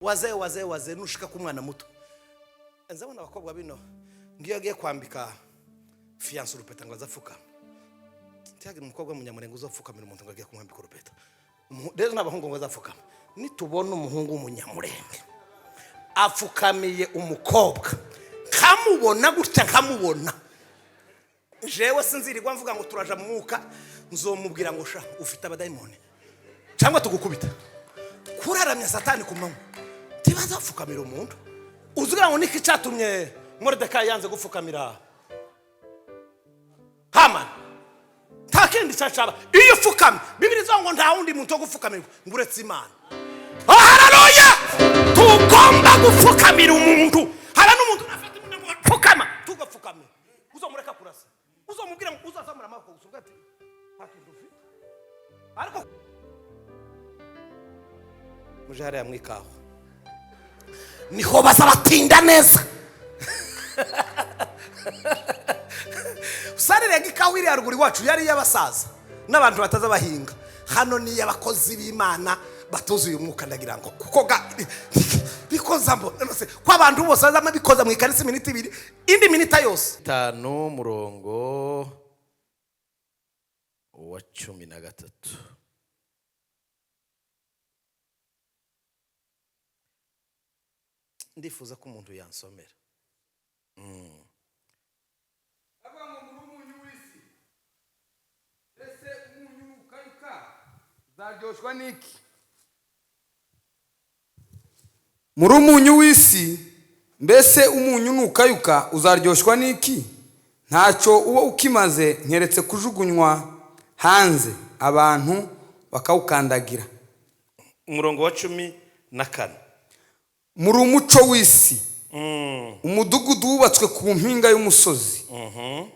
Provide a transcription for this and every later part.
Wazee, wazee, wazee, nushika ku mwana muto. Nzabona abakobwa bino ngiyo agiye kwambika fiancé urupeta ngo azapfukama. Ntihagire umukobwa w'Umunyamurenge uzapfukamira umuntu ngo agiye kumwambika urupeta. Rero n'abahungu ngo azapfukama. Nitubona umuhungu w'Umunyamurenge apfukamiye umukobwa, nkamubona gutya, nkamubona jewe, sinzirirwa mvuga ngo turaja mu mwuka. Nzomubwira ngo: "Sha, ufite abadayimoni cyangwa tugukubita." Kuraramya Satani ku manywa, ntibazapfukamira umuntu. Uzugira ngo niki cyatumye Moridekayi yanze gupfukamira Hamani? Nta kindi cyacaba. Iyo upfukamye, Bibiri ivuga ngo nta wundi muntu wo gupfukamirwa ngo uretse Imana. Oh, haleluya! Tugomba gupfukamira umuntu? Hari n'umuntu unafata umuntu ngo pfukama, tugapfukame, uzomureka kurasa, uzomubwira ngo uzazamura amaboko gusa, uvuga ati: "Nta kintu ufite." Ariko muje hariya mu ikawa, niho baza batinda neza. Usarire ikawa iri haruguru iwacu yari iy'abasaza n'abantu bataza bahinga. Hano ni iy'abakozi b'Imana batuzuye umwuka. Ndagira ngo kuko bikoza mbona se ko abantu bose bazama bikoza mu ikanisa iminota 2, indi minita yose 5, murongo wa 13. Ndifuza ko umuntu yansomera. Avuga ngo: "Muri umunyu w'isi. Ese umunyu ukayuka uzaryoshwa n'iki? Muri umunyu w'isi. Mbese umunyu nukayuka uzaryoshwa n'iki? Ntacyo uba ukimaze nkeretse kujugunywa hanze, abantu bakawukandagira." Umurongo wa 14. "Muri umuco w'isi. Umudugudu wubatswe ku mpinga y'umusozi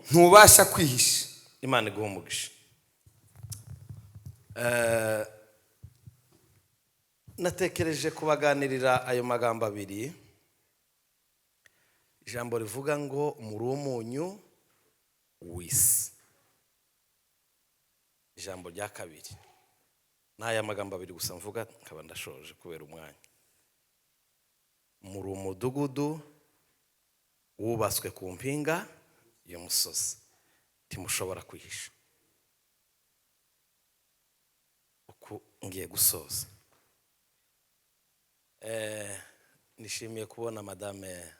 ntubasha kwihisha." Imana iguha umugisha. Natekereje kubaganirira ayo magambo abiri: ijambo rivuga ngo muri umunyu w'isi, ijambo rya kabiri ni aya magambo abiri gusa mvuga nkaba ndashoje kubera umwanya: muri umudugudu wubatswe ku mpinga y'umusozi, ntimushobora kwihisha. Uku ngiye gusoza. Nishimiye kubona madame,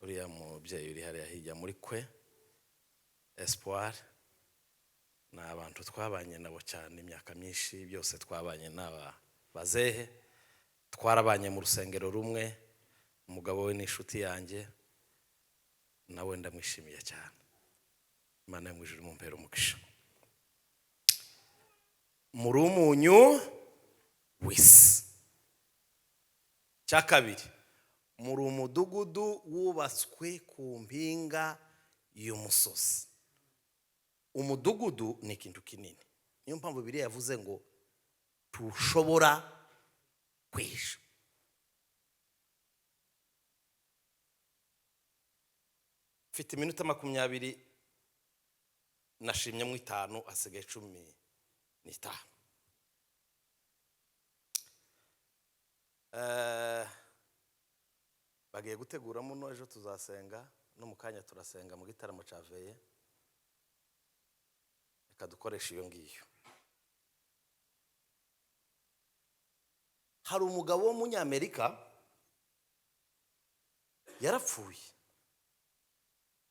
uriya mubyeyi uri hariya hirya muri kwe Espoir. Ni abantu twabanye nabo cyane imyaka myinshi, byose twabanye n'aba bazehe, twarabanye mu rusengero rumwe. Umugabo we ni inshuti yanjye, nawe ndamwishimiye cyane. Imana yo mu ijuru imumpere umugisha. Muri umunyu w'isi. Cya kabiri, muri umudugudu wubatswe ku mpinga y'umusozi. Umudugudu ni ikintu kinini, niyo mpamvu Bibiliya yavuze ngo tushobora kwihisha. Mfite iminota 20, nashimyemo 5, hasigaye 15. Bagiye gutegura muno, ejo tuzasenga, no mu kanya turasenga mu gitaramo cya veillée. Reka dukoreshe iyo ngiyo. Hari umugabo w'Umunyamerika yarapfuye,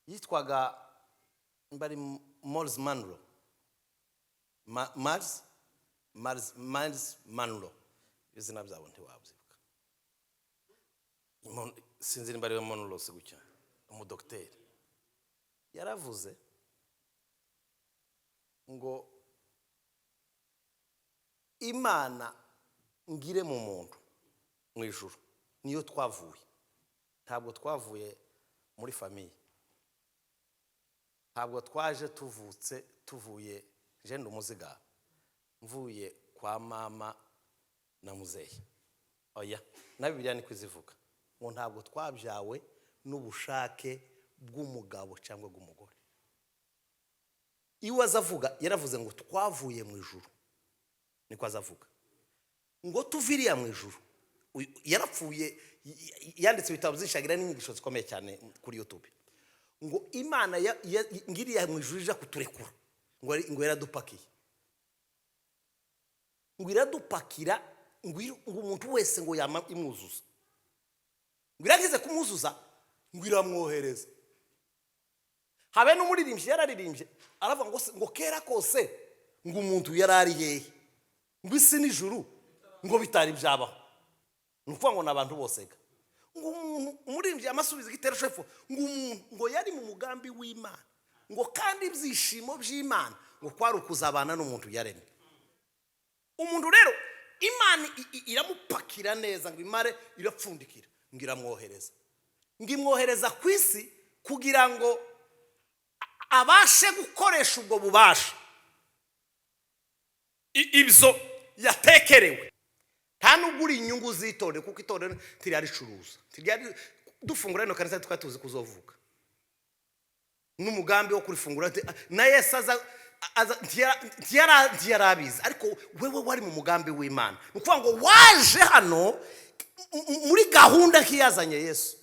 yitwaga mbari Miles Monroe. Miles Monroe, izina byabo ntiwabyibuka. Sinzi nimba ariwe Monroe se gutya. Umudogiteri yaravuze ngo Imana ngire mu muntu mu ijuru niyo twavuye. Ntabwo twavuye muri famille, ntabwo twaje tuvutse tuvuye jenda umuziga mvuye kwa mama na muzehe. Oya, na Bibiliya niko izivuga ngo ntabwo twabyawe n'ubushake bw'umugabo cyangwa bw'umugore. Iyo aza avuga, yaravuze ngo twavuye mu ijuru, niko azavuga. Ngo tuve iriya mu ijuru. Yarapfuye, yanditse ibitabo byinshi, agira n'inyigisho zikomeye cyane kuri YouTube. Ngo Imana ngiriya mu ijuru ija kuturekura, ngo yaradupakiye, ngo iradupakira, ngo umuntu wese ngo yama imwuzuza, ngo irangize kumwuzuza, ngo iramwohereza. Habe n'umuririmbyi yararirimbye, aravuga ngo ngo kera kose ngo umuntu yari ari hehe, ngo isi n'ijuru ngo bitari byabaho? Ni ukuvuga ngo ni abantu bose ga. Ngo umuntu, umuririmbyi amasubiza igitero shefu, ngo umuntu ngo yari mu mugambi w'Imana, ngo kandi ibyishimo by'Imana ngo kwari ukuzabana n'umuntu yaremye. Umuntu rero Imana iramupakira neza, ngo imare irapfundikira, ngo iramwohereza, ngo imwohereza ku isi kugira ngo abashe gukoresha ubwo bubasha, ibyo yatekerewe. Nta nubwo uri inyungu z'itorero, kuko itorero ntiriyaricuruza. Dufungura rino kanisa twari tuzi kuzovuka n'umugambi wo kurifungura, na Yesu aza ntiyarabizi, ariko wewe wari mu mugambi w'Imana. Ni ukuvuga ngo waje hano muri gahunda nk'iyazanye Yesu.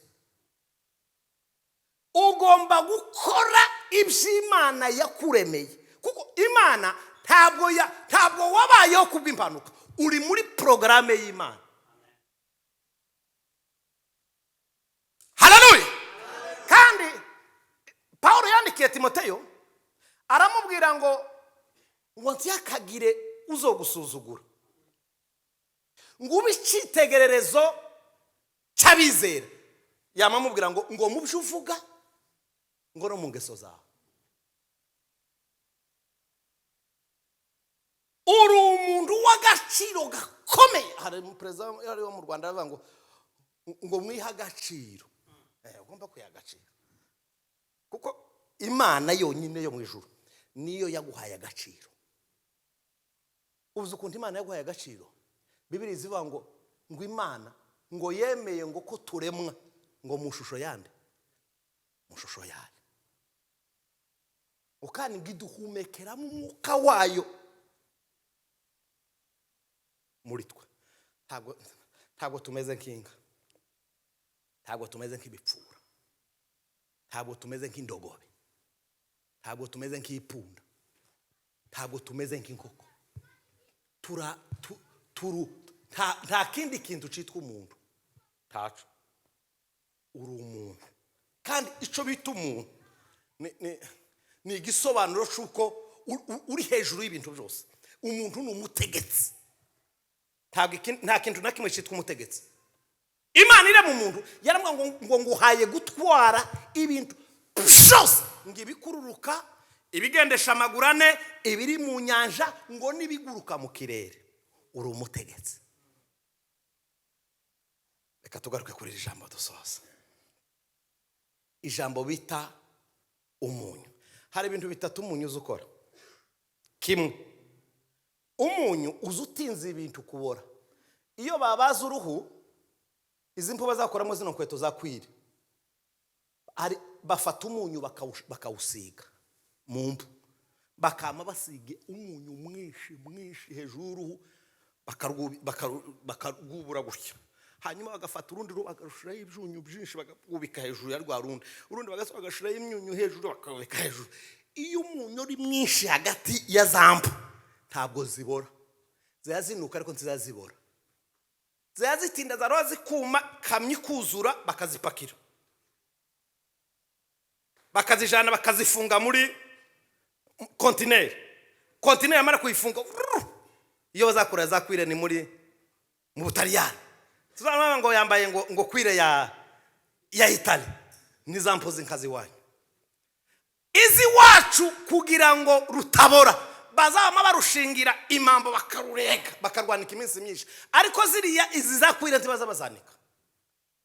Ugomba gukora iby'Imana yakuremeye, kuko Imana ntabwo wabayeho kubw'impanuka. Uri muri porogaramu y'Imana. Haleluya! Kandi Paul yandikiye Timoteyo, aramubwira ngo ntiyakagire uzogusuzugura, ngo ube icyitegererezo cy'abizera. Yamamubwira ngo mu byo uvuga, ngo no mu ngeso zawe. Uri umuntu w'agaciro gakomeye. Hari perezida wo mu Rwanda aravuga ngo mwihe agaciro. Ugomba kwiha agaciro, kuko Imana yonyine yo mu ijuru niyo yaguhaye agaciro. Uzi ukuntu Imana yaguhaye agaciro? Bibiri zivuga ngo Imana ngo yemeye ngo ko turemwa ngo mu shusho yande, mu shusho yayo, kandi ngo iduhumekeramo umwuka wayo muri twe. Ntabwo tumeze nk'inka, ntabwo tumeze nk'ibipfura, ntabwo tumeze nk'indogobe, ntabwo tumeze nk'ipunda, ntabwo tumeze nk'inkoko. Nta kindi kintu cyitwa umuntu ntaco. Uri umuntu, kandi icyo bita umuntu ni igisobanuro cy'uko uri hejuru y'ibintu byose. Umuntu ni umutegetsi. Nta kintu na kimwe cyitwa umutegetsi. Imana irema umuntu, yaramubwira ngo nguhaye gutwara ibintu byose, ngo ibikururuka, ibigendesha amaguru ane, ibiri mu nyanja, ngo n'ibiguruka mu kirere. Uri umutegetsi. Reka tugaruke kuri iri jambo dusoza, ijambo bita umunyu. Hari ibintu bitatu umunyu uza ukora. Kimwe, umunyu uza utinze ibintu kubora. Iyo babaza uruhu, izi mpu bazakoramo zino nkweto za cuir, bafata umunyu bakawusiga mu mpu, bakama basiga umunyu mwinshi mwinshi hejuru y'uruhu, bakarwubura gutya, hanyuma bagafata urundi ruhu bagarushiraho ibyunyu byinshi, bakubika hejuru ya rwa rundi, urundi bagashiraho imyunyu hejuru, bakabika hejuru. Iyo umunyu uri mwinshi hagati ya za mpu, ntabwo zibora. Ziba zinuka, ariko ntizazibora. Ziba zitinda, zaroba zikuma, kamyo ikuzura, bakazipakira, bakazijana, bakazifunga muri kontineri. Kontineri yamara kuyifunga, iyo bazakura za cuir ni mu Butaliyani. Tuzabona ngo yambaye ngo cuir ya Itali. Ni za mpu z'inkazi iwanyu. Iz'iwacu, kugira ngo rutabora, bazaba barushingira imambo, bakarurega, bakarwanika iminsi myinshi. Ariko ziriya izi za cuir ntibaza bazanika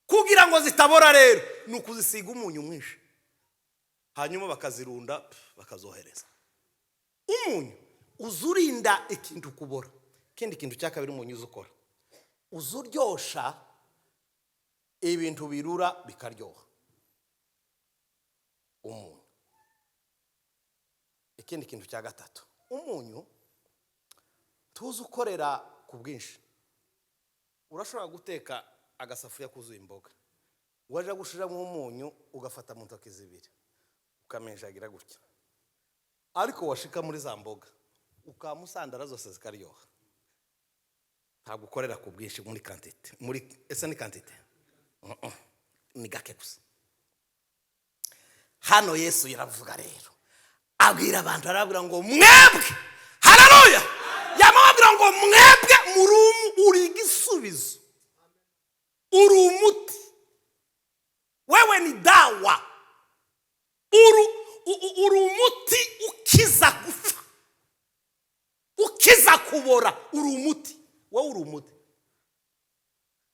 kugira ngo zitabora. Rero ni ukuzisiga umunyu mwinshi, hanyuma bakazirunda, bakazohereza. Umunyu uza urinda ikintu kubora. Ikindi kintu cya kabiri umunyu uza ukora, uza uryosha ibintu birura bikaryoha, umunyu. Ikindi kintu cya gatatu, umunyu tuzi ukorera ku bwinshi. Urashobora guteka agasafuriya kuzuye imboga, waje gushiramo umunyu, ugafata mu ntoki zibiri ukamenjagira gutya, ariko washika muri za mboga ukamusandara zose zikaryoha. Ntabwo ukorera ku bwinshi muri quantité, muri ese ni quantité? Uh-uh. Ni gake gusa. Hano Yesu yaravuga rero, abwira abantu, arabwira ngo mwebwe, haleluya, yamababwira ngo mwebwe muri uri igisubizo, uri umuti, wewe ni dawa, uri umuti ukiza gupfa, ukiza kubora. Uri umuti, wowe uri umuti.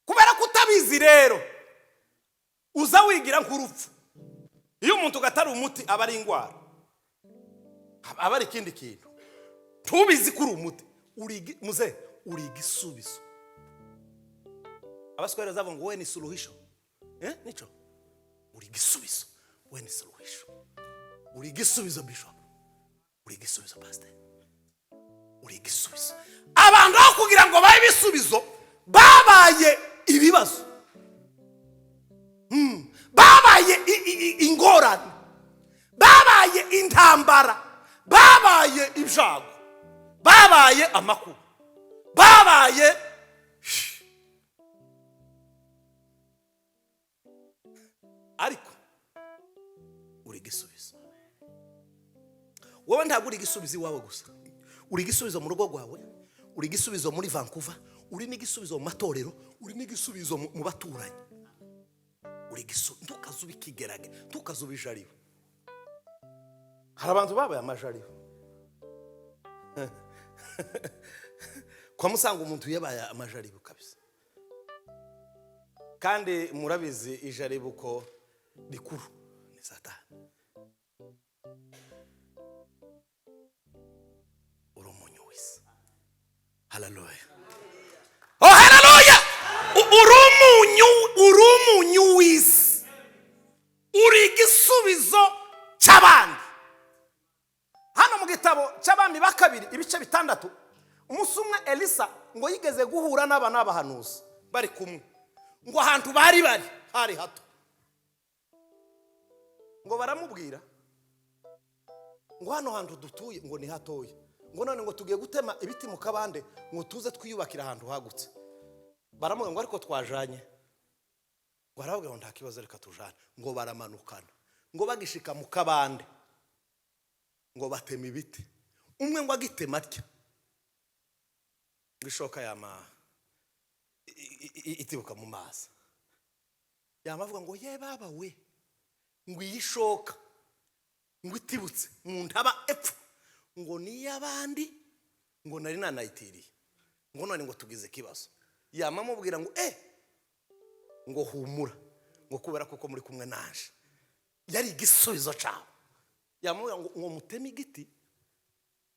Kubera ko utabizi rero, uza wigira nk'urupfu. Iyo umuntu gatari umuti, aba ari indwara, aba ari ikindi kintu. Ntubizi ko uri umuti. Muze, uri igisubizo. Abaswahili bazavuga ngo wowe ni suluhisho, eh? Nico uri igisubizo, we ni suluhisho. Uri igisubizo bishop, uri igisubizo pastor, uri igisubizo. Abantu aho kugira ngo babe ibisubizo babaye ibibazo. Babaye ingorane, babaye intambara, babaye ibyago, babaye amakuba, babaye. Ariko uri igisubizo. Wowe ntabwo uri igisubizo iwawe gusa, uri igisubizo mu rugo rwawe, uri igisubizo muri Vancouver, uri n'igisubizo mu matorero, uri n'igisubizo mu baturanyi. Uri igisubizo. Ntukaze ikigerage, ntukaze ijaribo. Hari abantu babaye amajaribo. Kwa musanga umuntu yabaye amajaribo kabisa. Kandi murabizi, ijaribo ko rikuru ni Satani. Uri umunyu w'isi. Haleluya, oh haleluya! Uri umunyu, uri umunyu w'isi, uri igisubizo cy'abandi. Hano mu gitabo cy'Abami ba Kabiri ibice 6, umunsi umwe Elisa ngo yigeze guhura n'aba n'abahanuzi bari kumwe, ngo ahantu bari bari hari hato. Ngo baramubwira ngo hano hantu dutuye ngo ni hatoya, ngo none ngo tugiye gutema ibiti mu kabande ngo tuze twiyubakire ahantu hagutse. Baramubwira ngo ariko twajanye? Ngo arababwira ngo nta kibazo, reka tujane. Ngo baramanukana, ngo bagishika mu kabande ngo batema ibiti. Umwe ngo agitema atya, ngo ishoka yama itibuka mu mazi. Yama avuga ngo ye baba we, ngo iyi shoka ngo itibutse mu ntaba epfo ngo niy'abandi, ngo nari nanayitiriye, ngo none ngo tugize ikibazo. Yama amubwira ngo ngo humura, ngo kubera kuko muri kumwe naje. Yari igisubizo cyawe. Yamubwira ngo muteme igiti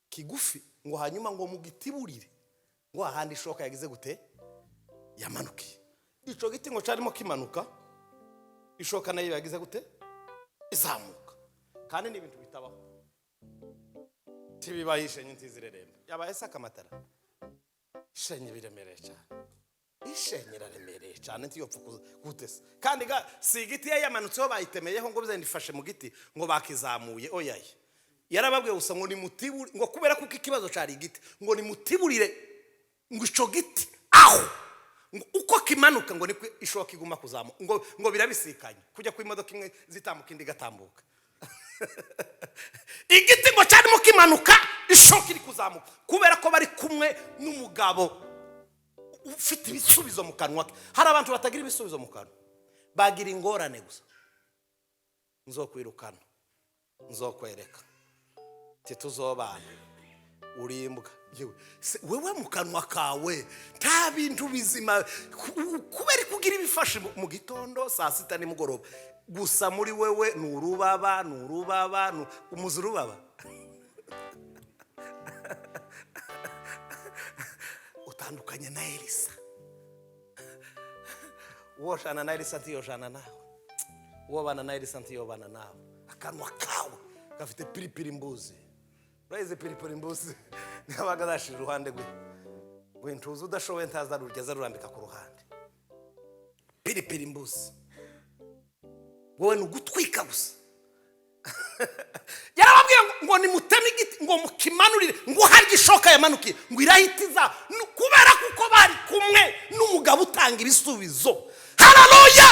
kigufi, ngo hanyuma ngo mugitiburire ngo ahandi ishoka yagize gute, yamanukiye. Ico giti ngo carimo kimanuka, ishoka nayo yagize gute, izamuka. Kandi ni ibintu bitabaho, tibibaye. Ishenye ntizireremba, yabaye se akamatara. Ishenye biremereye cyane, ishenye iraremereye cyane, ntiyopfa gutesa. Kandi ga si igiti yamanutseho bayitemeyeho ngo bizenda ifashe mu giti ngo bakizamuye. Oyaye, yarababwiye gusa ngo nimutibure, ngo kubera kuko ikibazo cyari igiti, ngo nimutiburire ngo ico giti aho, ngo uko kimanuka ngo niko ishoka iguma kuzamuka, ngo birabisikanye kujya ku imodoka imwe zitambuka indi igatambuka. Igiti ngo cyarimo kimanuka, ishoka iri kuzamuka, kubera ko bari kumwe n'umugabo ufite ibisubizo mu kanwa ke. Hari abantu batagira ibisubizo mu kanwa, bagira ingorane gusa. Nzokwirukana, nzokwereka, tituzobana, urimbwa. Yewe se, wewe mu kanwa kawe nta bintu bizima, kubera kugira ibifashe mu gitondo, saa sita, nimugoroba gusa. Muri wewe ni urubaba, ni urubaba, ni umuzi urubaba. Utandukanye na Elisa. Woshana na Elisa ntiyoshana nawe, wobana na Elisa ntiyobana nawe. Akanwa kawe gafite piripiri mbuzi. Urayizi piripiri mbuzi? Ntiyabaga zashira iruhande rwe. We ntuzi udashoboye ntazarurya, azarurambika ku ruhande. Piripiri mbuzi, wowe ni ugutwika gusa. Yarababwiye ngo nimuteme igiti, ngo mukimanurire, ngo harya ishoka yamanukiye ngo irahita iza. Kubera kuko bari kumwe n'umugabo utanga ibisubizo. Hararuya!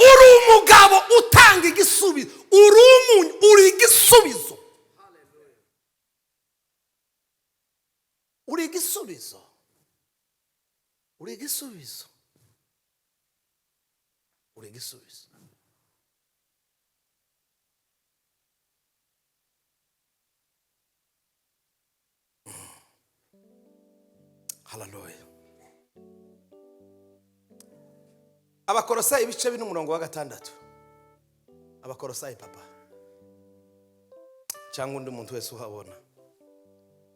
Uri umugabo utanga igisubizo, uri umunyu, uri igisubizo, uri igisubizo, uri igisubizo, uri igisubizo. Haleluya! Abakorosayi ibice 4, umurongo wa 6. Abakorosayi, papa, cyangwa undi muntu wese uhabona,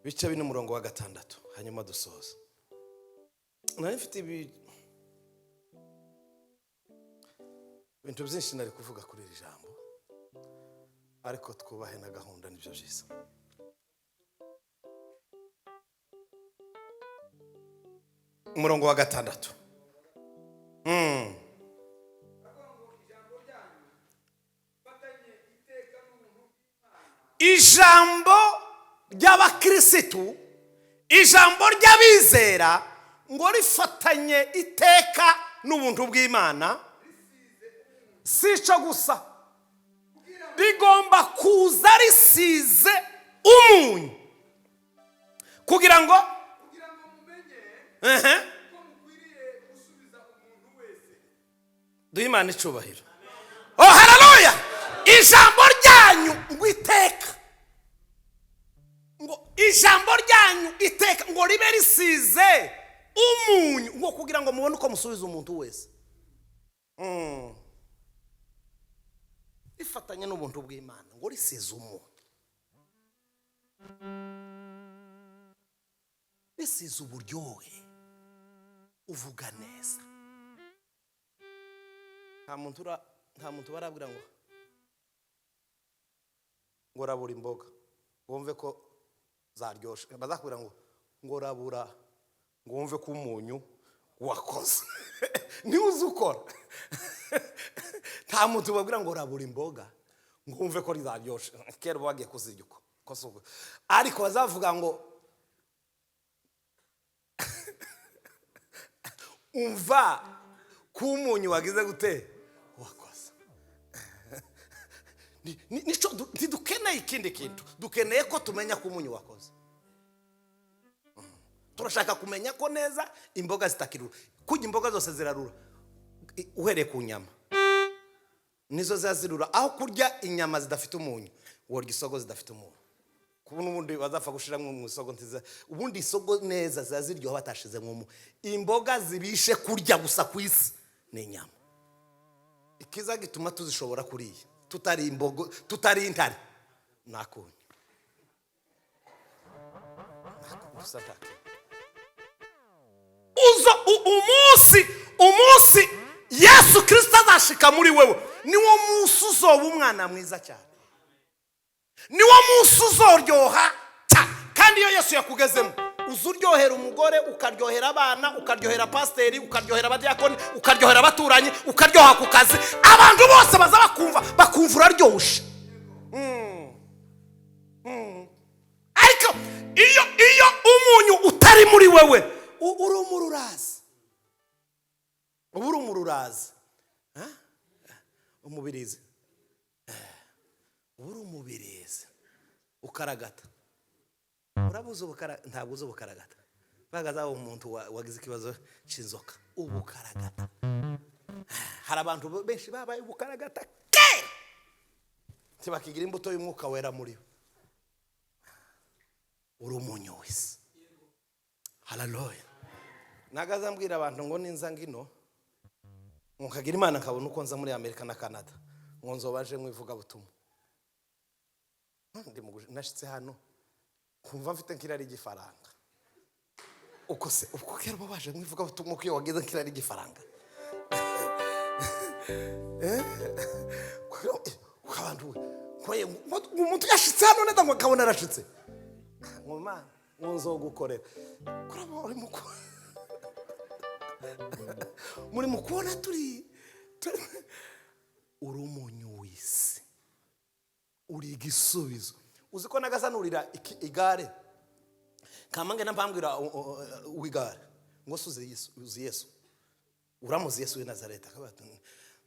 ibice 4, umurongo wa 6, hanyuma dusoza. Nari mfite ibintu byinshi nari kuvuga kuri iri jambo, ariko twubahe na gahunda, nibyo byiza. Umurongo wa 6. Ijambo ry'abakirisitu, ijambo ry'abizera, ngo rifatanye iteka n'ubuntu bw'Imana. Si icyo gusa, rigomba kuza risize umunyu, kugira ngo duhe Imana icubahiro. Oh, haleluya! Ijambo ryanyu ngo iteka, ngo ijambo ryanyu iteka ngo ribe risize umunyu, ngo kugira ngo mubone uko musubiza umuntu wese. Rifatanye n'ubuntu bw'Imana, ngo risize umunyu, risize uburyohe, uvuga neza. Nta muntu barabwira ngo rabura imboga wumve ko zaryoshe. Bazakubwira ngo rabura ngo wumve ko umunyu wakoze. Niwe uzi ukora. Nta muntu babwira ngo rabura imboga ngo wumve ko zaryoshe, kera uba wagiye kuzirya uko. Ariko bazavuga ngo umva ko umunyu wagize gute, wakoze. Ntidukeneye ikindi kintu, dukeneye ko tumenya ko umunyu wakoze. Turashaka kumenya ko neza imboga zitakirura. Kurya imboga zose zirarura, uhereye ku nyama nizo zazirura. Aho kurya inyama zidafite umunyu, worya isogo zidafite umunyu. Kuba n'ubundi bazapfa gushiramo mu isogo ntiza, ubundi isogo neza ziba ziryoha batashizemo umunyu. Imboga zibishe kurya gusa ku isi ni inyama. Ikiza gituma tuzishobora kuriya tutari imbogo, tutari intare, nakunye gusa ntake. Uzo umunsi Yesu Kristo azashika muri wewe, niwo munsi uzoba umwana mwiza cyane, niwo munsi uzoryoha cyane. Kandi iyo Yesu yakugezemo, uza uryohera umugore, ukaryohera abana, ukaryohera pasiteri, ukaryohera abadiyakoni, ukaryohera abaturanyi, ukaryoha ku kazi. Abantu bose baza bakumva uraryoshe. Ariko iyo umunyu utari muri wewe, uri umururazi, uba uri umururazi, umubirizi, uba uri umubirizi ukaragata. Urabuze ntabwo uzi ubukaragata. Bagaza umuntu wagize ikibazo cy'inzoka, ubukaragata. Hari abantu benshi babaye ubukaragata kera, ntibakigira imbuto y'umwuka wera muri bo. Uri umunyu wese. Haleluya! Nagaza mbwira abantu ngo ninza ngino, ngo nkagira Imana nkabona uko nza muri Amerika na Canada, ngo nzobaje mu ivugabutumwa. Nashitse hano kumva mfite nk'irari igifaranga. Uko se uko kera uba waje mu ivugabutumwa, uko iyo wagize nk'irari igifaranga, abantu umuntu yashitse hano neza ngo akabona arashitse, ngo Mana ngo nzogukorera. Kuraba uri mu Muri mu kubona turi uri umunyu w'isi, uri igisubizo. Uzi ko nagazanurira igare kamange nampambwira w'igare ngo suze Yesu, uzi Yesu, uramuzi Yesu w'i Nazareti? Akavuga ati,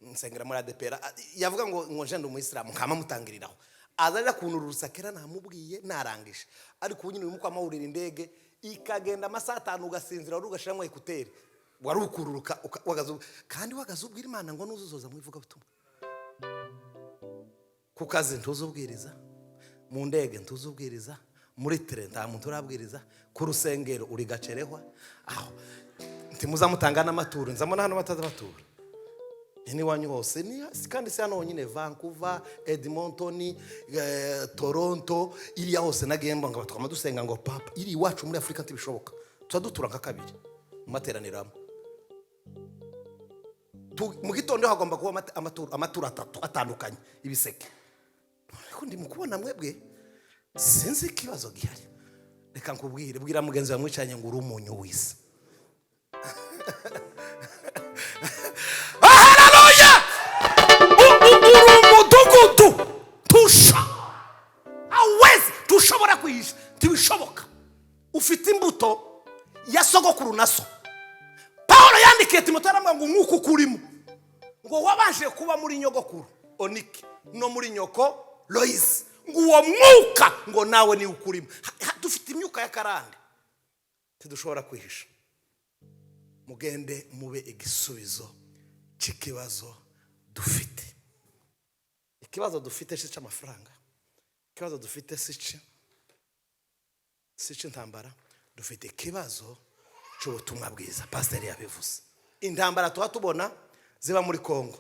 "Nsengera muri ADEPR." Yavuga ngo nje ndi umuyisilamu, nkama mutangiriraho aza aja kuntu urusakera namubwiye narangije. Ariko ubu nyine urimo kwamahurira indege ikagenda amasaha 5, ugasinzira, wari ugashiramo écouteurs, wari ukururuka kandi wagaze ubwira Imana ngo nuzuzoza mu ivugabutumwa. Ku kazi ntuzubwiriza, mu ndege ntuzubwiriza, muri train nta muntu urabwiriza, ku rusengero uri gacerehwa aho ntimuzamutanga n'amaturo. Nzamona hano bataza batura ni n'iwanyu hose ni kandi si hano honyine: Vancouver, Edmonton, Toronto, iriya hose nagiye mbona ngo twama dusenga ngo papa. Iri iwacu muri Afurika ntibishoboka, tuba dutura nka kabiri mu materaniro amwe. Mu gitondo hagomba kuba amaturo atatu atandukanye, ibiseke. Ariko ndi mu kubona mwebwe sinzi ikibazo gihari. Reka nkubwire, bwira mugenzi wawe mwicaranye ngo uri umunyu w'isi. Haleluya! Uri umudugudu tusha awezi, tushobora kwihisha, ntibishoboka. Ufite imbuto ya sogokuru na so. Paul yandikiye Timoteyo aramubwira ngo umwuka ukurimo ngo wabanje kuba muri nyogokuru Onike no muri nyoko Loyisi, ngo uwo mwuka ngo nawe niwe ukurimo. Dufite imyuka y'akarande, ntidushobora kwihisha. Mugende mube igisubizo cy'ikibazo dufite. Ikibazo dufite si icy'amafaranga, ikibazo dufite si icy'intambara, dufite ikibazo cy'ubutumwa bwiza. Pasiteri yabivuze. Intambara tuba tubona ziba muri Kongo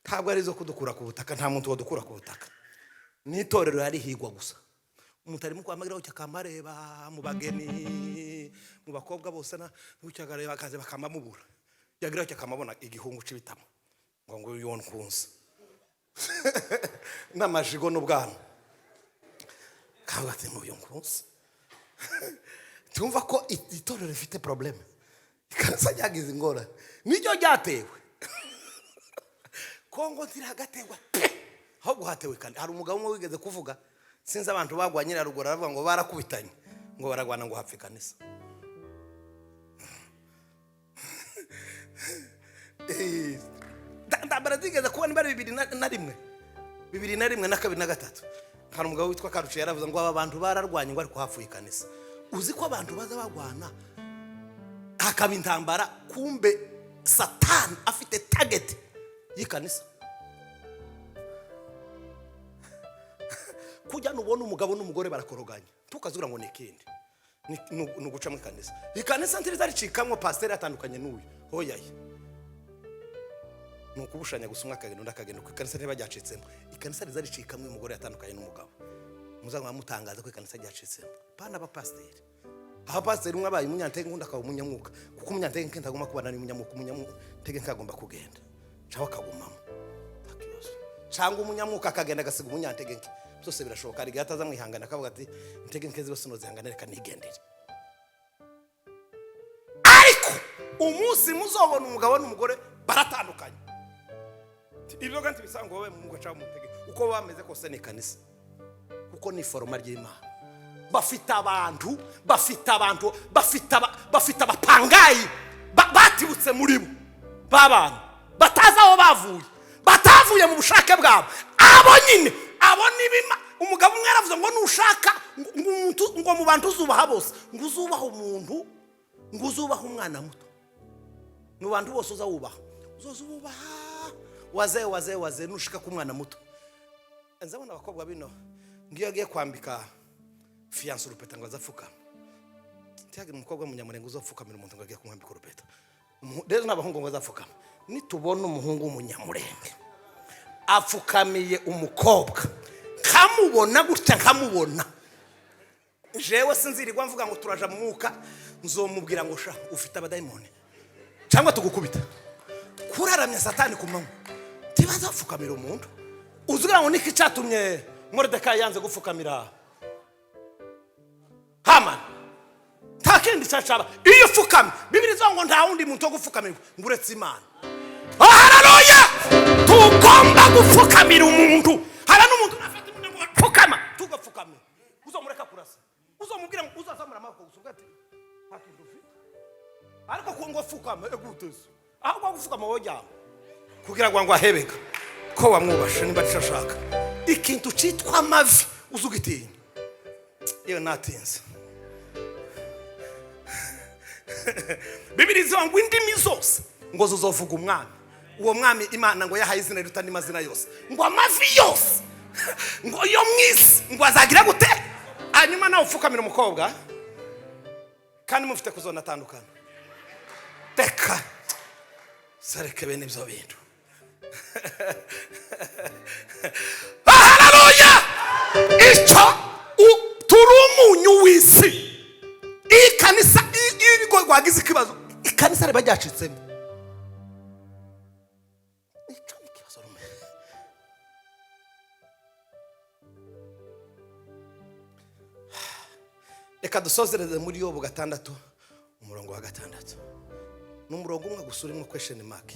ntabwo ari izo kudukura ku butaka, nta muntu wadukura ku butaka. N'itorero yarihigwa gusa. Umuntu arimo kwamagira gutya akamareba mu bageni, mu bakobwa bose, na gutya akareba, akaza bakamamubura, yagira gutya akamabona igihungu c'ibitamo ngo uyu nkunze n'amajigo n'ubwanwa, kavuga ati nguyu nkunze. Tumva ko itorero rifite problème, ikanisa ryagize ingorane, niryo ryatewe. Kongo ntiragategwa pe, ahubwo hatewe kandi hari umugabo umwe wigeze kuvuga, sinzi abantu bagwa nyiraruguru, aravuga ngo barakubitanye, ngo baragwana, ngo hapfa ikanisa. Ndambara zigeze kuba niba ari 2001, 2001 na 2 na 3. Hari umugabo witwa Karuci yaravuze ngo aba bantu bararwanye, ngo ariko hapfuye ikanisa. Uzi ko abantu baza bagwana hakaba intambara, kumbe Satani afite target y'ikanisa? Kujya nubona umugabo n'umugore barakoroganya, tukazura ngo ni ikindi, ni uguca mu ikanisa. Ikanisa ntirizaricikamwo pasiteri atandukanye n'uyu hoyaye, ni ukubushanya gusa, umwe akagenda undi akagenda, kuko ikanisa ntiba ryacitsemo. Ikanisa rizaricikamo umugore yatandukanye n'umugabo, muzaba mutangaza ko ikanisa ryacitsemo. Pana abapasiteri, abapasiteri umwe abaye umunyantege undi akaba umunyamwuka, kuko umunyantege nke ntagomba kubana n'umunyamwuka, umunyantege nke agomba kugenda cyangwa akagumamo, nta kibazo, cyangwa umunyamwuka akagenda agasiga umunyantege nke, byose birashoboka. Hari igihe ataza mwihangana akavuga ati intege nke ziba sinozihangana, reka nigendere. Ariko umunsi muzobona umugabo n'umugore baratandukanye, ibyo kandi bisanga wowe mu mwuka cyangwa mu ntege, uko bameze kose ni ikanisa, kuko ni foroma ry'Imana. Bafite abantu, bafite abantu, bafite abapangayi batibutse muri bo b'abantu batazi aho bavuye, batavuye mu bushake bwabo. Abo nyine, abo ni bima. Umugabo umwe yaravuze ngo nushaka ngo umuntu, ngo mu bantu uzubaha bose, ngo uzubaha umuntu, ngo uzubaha umwana muto. Mu bantu bose uza wubaha, uzoza ububaha waze waze waze, nushika ku mwana muto. Nzabona abakobwa bino ngiyo agiye kwambika fiancé urupeta ngo azapfukama, ntihagire umukobwa w'umunyamurenge uzapfukamira umuntu ngo agiye kumwambika urupeta. Rero n'abahungu ngo azapfukama. Nitubona umuhungu w'umunyamurenge apfukamiye umukobwa, nkamubona gutya, nkamubona jewe sinzirirwa mvuga ngo turaja mu mwuka, nzomubwira ngo sha ufite abadayimoni cyangwa tugukubita kuraramya Satani ku manywa. Ntibazapfukamira umuntu. Uzugira ngo niki cyatumye Moridekayi yanze gupfukamira Hamani? Nta kindi. kindi cyacaba. Iyo ufukame, Bibiliya ivuga ngo nta wundi muntu wo gupfukamirwa ngo uretse Imana. Haleluya! Tugomba gupfukamira umuntu. Hari n'umuntu unafata umuntu ngo pfukama, tugapfukame. Uzomureka kurasa, uzomubwira ngo uzazamura amaboko gusa, uvuga ati nta kintu ufite, ariko ko ngo pfukama eguteze, ahubwo gupfukama wowe jyama kugira ngo ahebeka ko wamwubashe nimba ashaka ikintu cyitwa amavi uzugitinya. Yewe natinze. Bibiliya ivuga ngo indimi zose ngo zizovuga umwami. Uwo mwami Imana ngo yahaye izina riruta andi mazina yose, ngo amavi yose ngo yo mu isi ngo azagira gute. Hanyuma nawe upfukamira umukobwa kandi mufite kuzonatandukana, reka sareke bene ibyo bintu. Haleluya! Icyo turi umunyu w'isi. Iyi kanisa iyo rwagize ikibazo, ikanisa riba ryacitsemo. Icyo ni ikibazo rumwe. Reka dusozereze muri Yobu 6 umurongo wa 6. Ni umurongo umwe gusa urimo question mark.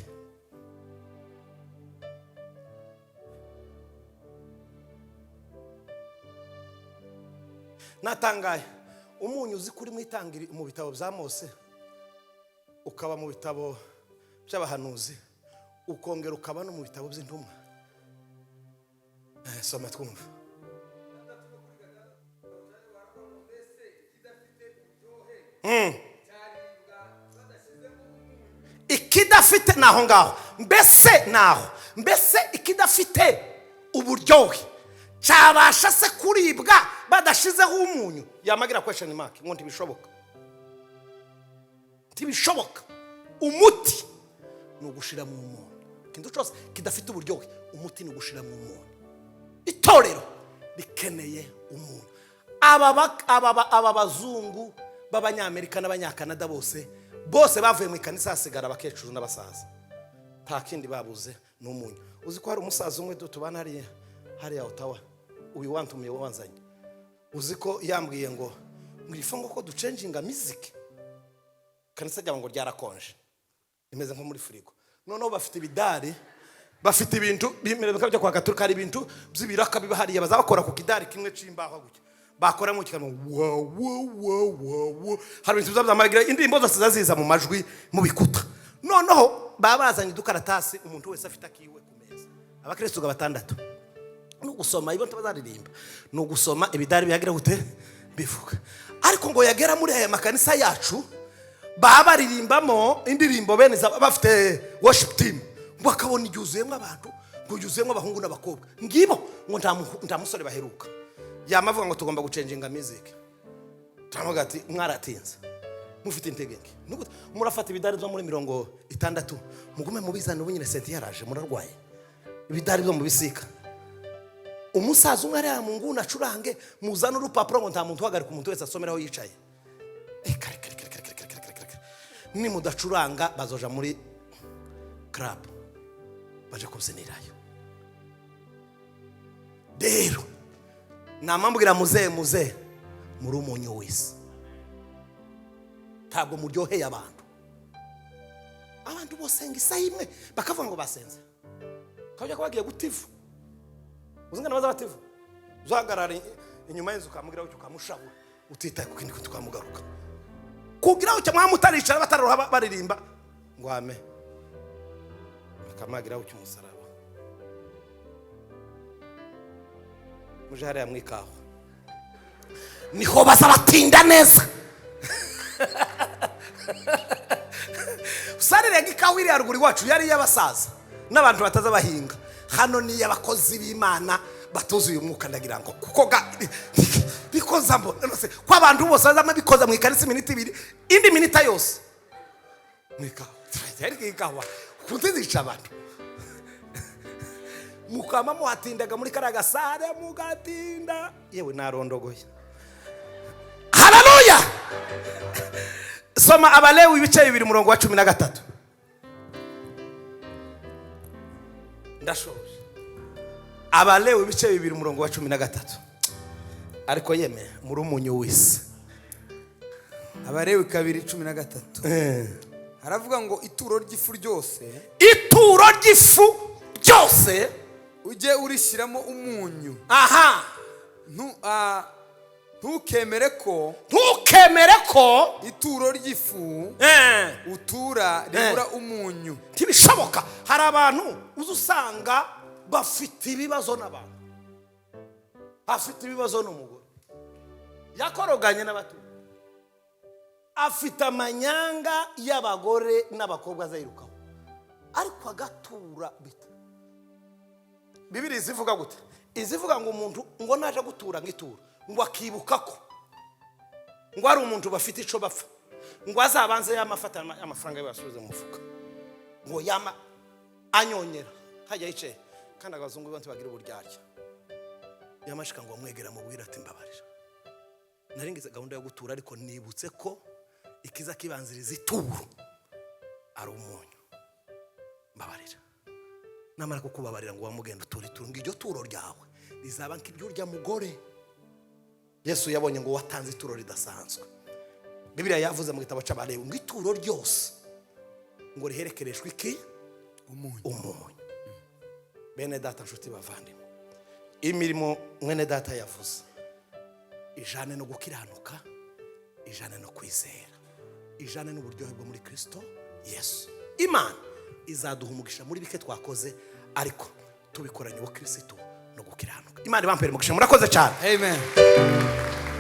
Natangaye umunyu uzi kuri mu itangiri mu bitabo bya Mose, ukaba mu bitabo by'abahanuzi, ukongera ukaba no mu bitabo by'intumwa. Soma twumva. Ikidafite naho ngaho, mbese naho, mbese ikidafite uburyohe cyabasha se kuribwa badashizeho umunyu? Yamagira question mark ngo ntibishoboka, ntibishoboka. Umuti ni ugushira mu muntu. Ikintu cyose kidafite uburyohe, umuti ni ugushira mu muntu. Itorero rikeneye umuntu. Aba bazungu b'abanyamerika n'abanyakanada bose bose bavuye mu ikanisa, hasigara abakecuru n'abasaza, nta kindi babuze ni umunyu. Uzi ko hari umusaza umwe tubana hariya Ottawa, uyu wantumiye wanzanye, uzi ko yambwiye ngo ngo ko ducenjinga music, kanisa ryabo ngo ryarakonje rimeze nko muri firigo. Noneho bafite ibidari, bafite ibintu bimeze byo kwa Gatolika, hari ibintu by'ibiraka biba hariya bazabakora ku kidari kimwe c'imbaho gutya, bakora mu kikano wa wa wa wa wa, hari ibintu by'amagira, indirimbo zose zaziza mu majwi mu bikuta. Noneho babazanye udukaratasi, umuntu wese afite akiwe ku meza, abakristo 6 no gusoma ibyo bazaririmba, no gusoma ibidari bihagira gute bivuga. Ariko ngo yagera muri aya makanisa yacu babaririmbamo indirimbo bene bafite worship team, ngo akabona iryuzuyemo abantu, ngo yuzuyemo abahungu n'abakobwa ngibo, ngo nta musore baheruka. Yamavuga ngo tugomba gucenjinga music. Turavuga ati mwaratinze, mufite intege nke, murafata ibidari byo muri 60 mugume mubizane, ubu nyine senti yaraje murarwaye ibidari byo mubisika. Umusaza umwe ariya mu nguni acurange, muzane urupapuro ngo nta muntu uhagarika, umuntu wese asomeraho yicaye. Nimudacuranga bazoja muri club baje kubyinirayo. Rero namambwira muze muze muri umunyu w'isi, ntabwo muryoheye abantu. Abantu bosenga isaha imwe bakavuga ngo basenze, kajya ko bagiye gutivu. Uzingana baza bativu, uzahagarara inyuma y'inzu ukamubwira utyo ukamushabura, utitaye ku kindi kintu ukamugaruka kugira utyo mwamutaricara batararoha baririmba ngo ame, bakamagira utyo umusaraba muje hariya mwikaho, niho bazabatinda neza. Usarire ikawa iri haruguru iwacu yari iy'abasaza n'abantu bataza bahinga, hano ni abakozi b'Imana batuzuye umwuka. Ndagira ngo kuko bikoza mbona ko abantu bose bazama bikoza mu ikanisa iminota 2, indi minota yose mwikawa ikawa kunzizica abantu mukama muhatindaga muri kariya gasare mugatinda. Yewe narondogoye. Haleluya! Soma Abalewi ibice 2 umurongo wa 13. Ndashoje. Abalewi ibice 2 umurongo wa 13. Ariko yeme muri umunyu w'isi. Abalewi 2:13 haravuga ngo ituro ry'ifu ryose, Ituro ry'ifu ryose, ujye urishyiramo umunyu. Ntukemere ko Ntukemere ko ituro ry'ifu utura ribura umunyu. Ntibishoboka. Hari abantu uza usanga bafite ibibazo n'abantu, afite ibibazo n'umugore, yakoroganye n'abaturanyi, afite amanyanga y'abagore n'abakobwa azayirukaho, ariko agatura bita. Bibiri zivuga gute? Izivuga ngo umuntu ngo naje gutura ngo ituro, ngo akibuka ko ngo ari umuntu bafite ico bapfa, ngo azabanze yamafata amafaranga ye basubize mu mufuka, ngo yama anyonyera hajya yicaye. Kandi abazungu bo ntibagira uburyarya. Yamashika ngo amwegera, amubwira ati: "Mbabarira, nari ngize gahunda yo gutura, ariko nibutse ko ikiza kibanziriza ituro ari umunyu. Mbabarira." Namara kukubabarira, ngo wamugenda utura ituro, ngo iryo turo ryawe rizaba nk'iry'urya mugore Yesu yabonye ngo watanze ituro ridasanzwe. Bibiliya yavuze mu gitabo cy'Abalewi ngo ituro ryose ngo riherekereshwe iki? Umunyu. Umunyu. Bene data, nshuti bavandimwe, imirimo mwene data yavuze ijane no gukiranuka, ijane no kwizera, ijane n'uburyohe bwo muri Kirisito Yesu. Imana izaduha umugisha muri bike twakoze, ariko tubikoranye ubukirisitu no gukiranuka. Imana ibampere umugisha. Murakoze cyane. Amen.